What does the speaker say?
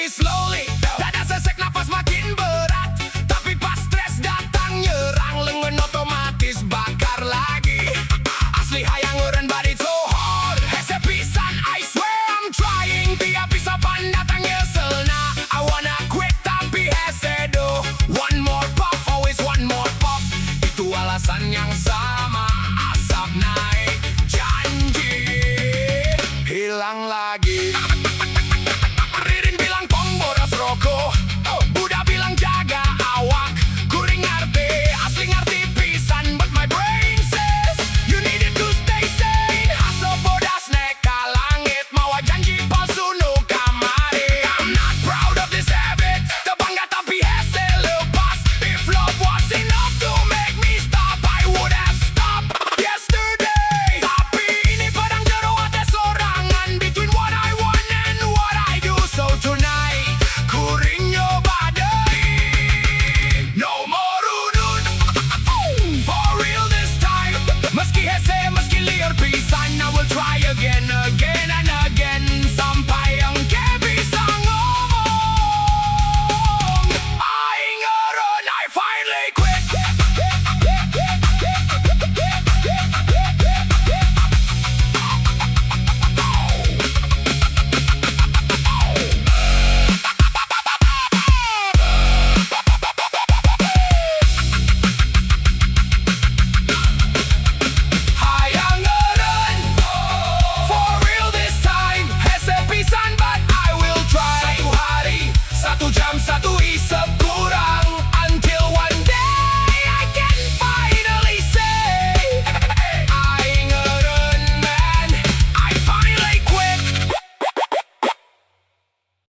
slowly. Dada sesek, nafas makin berat. Tapi pas stres datang nyerang, lengan otomatis bakar lagi. Asli hayang eureun, but it's so hard. Hese pisan, I swear I'm trying. Tiap isapan datang nyeselna. I wanna quit, tapi hese do. One more puff, always one more puff. Itu alasan yang sama. Asap naik, janji hilang lagi. Ririn bilang tong boros rokok, Buddha bilang jaga awak. Kuring ngerti, asli ngerti pisan. But my brain says you need it to stay sane. Asap bodas naik ka langit, mawa janji palsu nu kamari. I'm not proud of this habit. Teu bangga, tapi hese lepas. If love was enough to make me stop, I would have stopped yesterday. Tapi ini pedang jero hate sorangan, between what I want and what I do. So tonight kuring nyoba deui. No more udud, for real this time. Meski hese, meski lieur pisan, I will try again, again and again, sampai engke bisa ngomong, "Aing eureun, I finally quit." Hayang eureun, for real this time. Hese pisan, but I will try. Satu hari, satu jam, satu isep.